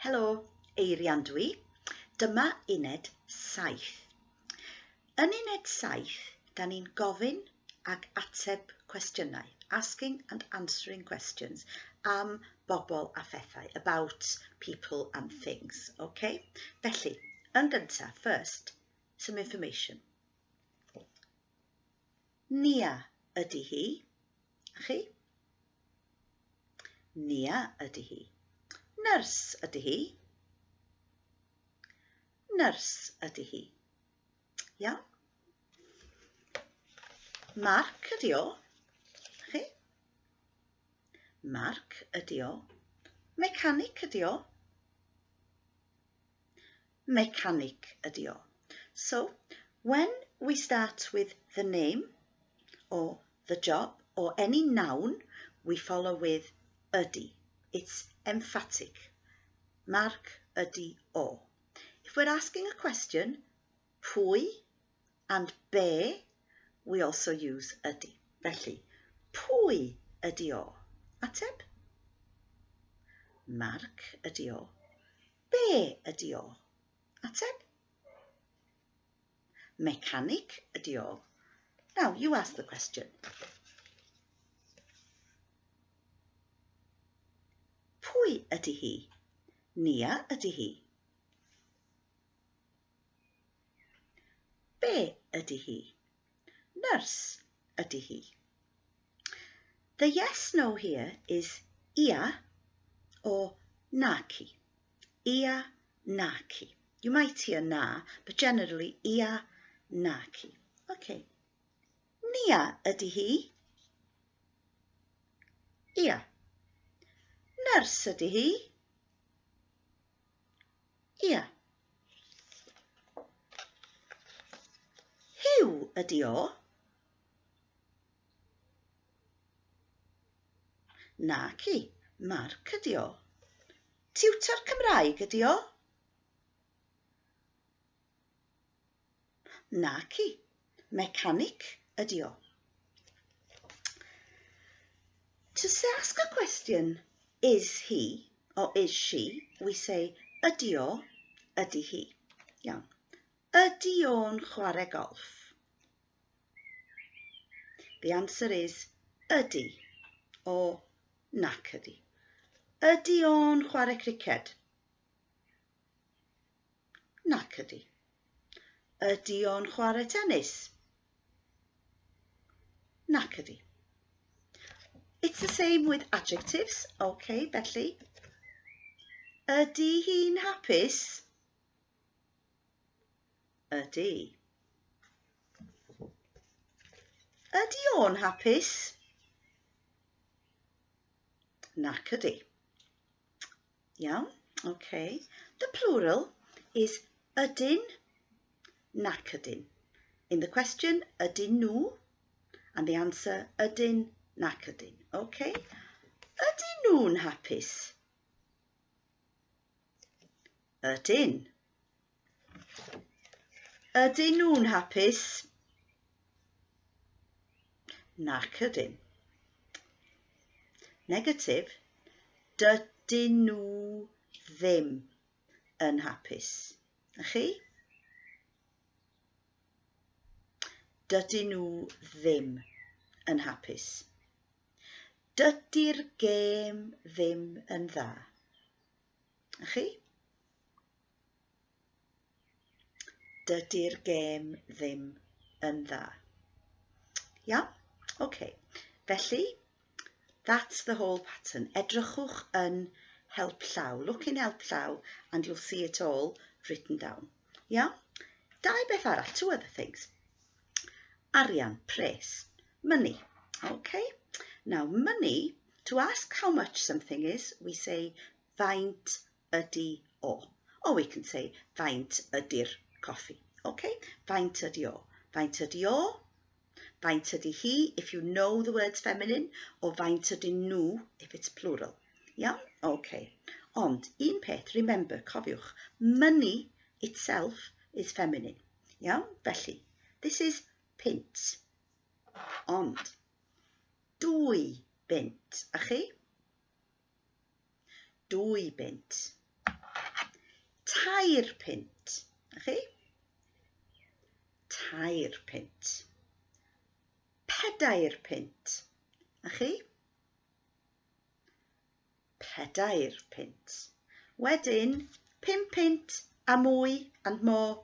Helo, Eirian dwi. Dyma uned 7. Yn uned 7, da ni'n gofyn ac ateb cwestiynau, asking and answering questions, am bobl a phethau, about people and things, okay? Felly, yn gyntaf, first, some information. Nia ydy hi. A chi? Nia ydy hi. Nyrs ydy hi. Nyrs ydy hi. Iawn? Mark ydy o. Chi? Mark ydy o. Mecanic ydy o. Mecanic ydy o. So, when we start with the name or the job or any noun, we follow with ydy. It's emphatic. Mark ydy o. If we're asking a question, pwy and be, we also use ydy. Felly, pwy ydy o? Ateb? Mark ydy o. Be ydy o? Ateb? Mechanic ydy o. Now, you ask the question. Pwy ydy hi? Nia ydy hi. Be ydy hi? Nyrs ydy hi. The yes no here is ia or naci. Ia, naci. You might hear na, but generally ia, naci. Okay. Nia ydy hi. Ia. Nyrs ydy hi. Ia. Huw ydy o. Naci, Mark ydy o. Tiwtor Cymraeg ydy o? Naci, mecanic ydy o. To ask a question, is he or is she, we say ydy o, ydy hi. Iawn. Ydy o'n chwarae golff? The answer is ydy or nac ydy. Ydy o'n chwarae criced? Nac ydy. Ydy o'n chwarae tennis? Nac ydy. It's the same with adjectives. Okay, felly. Ydy hi'n hapus? Ydy. Ydy o'n hapus? Nac ydy. Iawn, okay. The plural is ydyn, nac ydyn. In the question, ydyn nhw? And the answer, ydyn, nac ydyn. Okay. Ydyn nhw'n hapus? Ydyn. Ydyn nhw'n hapus? Nac ydyn. Negatif, dydyn nhw ddim yn hapus. A chi? Dydyn nhw ddim yn hapus. Dydy'r gêm ddim yn dda. A chi? Dydy'r gêm ddim yn dda. Iawn? OK. Felly, that's the whole pattern. Edrychwch yn help llaw. Look in help llaw and you'll see it all written down. Iawn? Dau beth arall, two other things. Arian, pres, money. Okay? Now, money, to ask how much something is, we say faint ydy o. Or we can say faint ydy'r coffi. Okay? Faint ydy o. Faint ydy o. Faint ydy hi, if you know the word's feminine, or faint ydy nhw, if it's plural. Iawn? Okay. Ond, un peth, remember, cofiwch, money itself is feminine. Iawn? Felly, this is punt. Ond, dwy bunt. A chi? 2 bunt. Tair punt. A chi? Tair punt. Pedair punt. A chi? Pedair punt. Wedyn, 5 punt a mwy and more,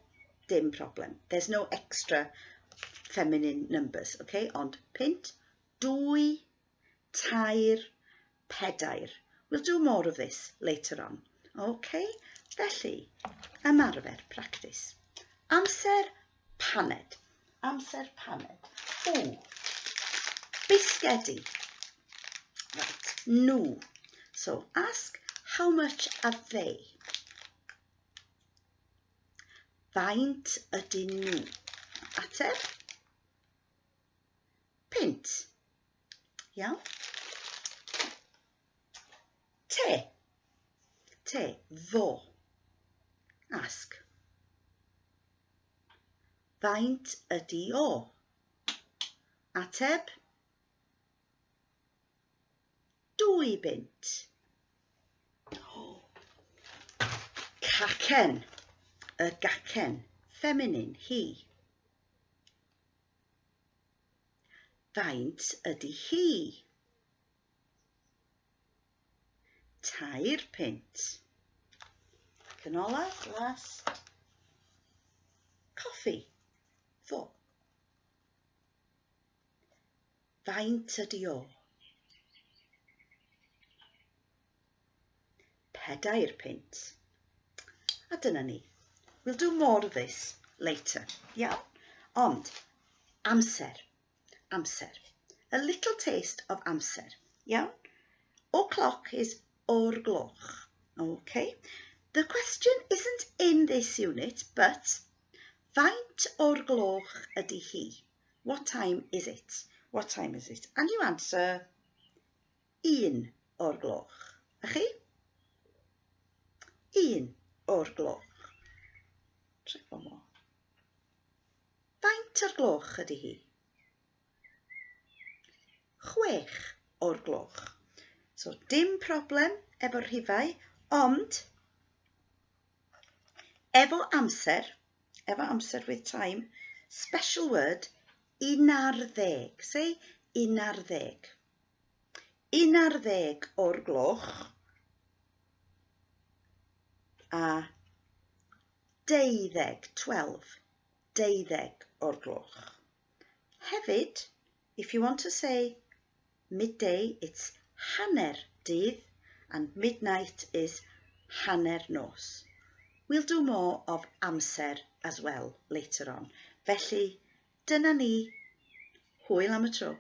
dim problem. There's no extra feminine numbers, okay? Ond punt, dwy, tair, pedair. We'll do more of this later on. Okay? Felly, ymarfer, practice. Amser paned. Amser paned. O, bisgedi. Right, nhw. So ask, how much are they? Faint ydyn nhw? Ateb? Punt. Iawn? Te. Te. Fo. Ask. Faint ydy o? Ateb? 2 bunt. Cacen. Y gacen. Feminine, hi. Faint ydy hi? 3 punt. Ac yn olaf, last, coffi. Fo. Faint ydy o? 4 punt. A dyna ni. We'll do more of this later. Iawn? Ond, amser. Amser. A little taste of amser. Iawn? O'clock is o'r gloch. Okay? The question isn't in this unit, but faint o'r gloch ydy hi? What time is it? What time is it? And you answer 1 o'r gloch. A chi? 1 o'r gloch. Try one more. Faint o'r gloch ydy hi? 6 o'r gloch. So dim problem efo'r rhifau, ond efo amser with time, special word, 11. Say 11. 11 o'r gloch a 12, 12, 12 o'r gloch. Hefyd, if you want to say midday, it's hanner dydd, and midnight is hanner nos. We'll do more of amser as well later on. Felly, dyna ni. Hwyl am y tro.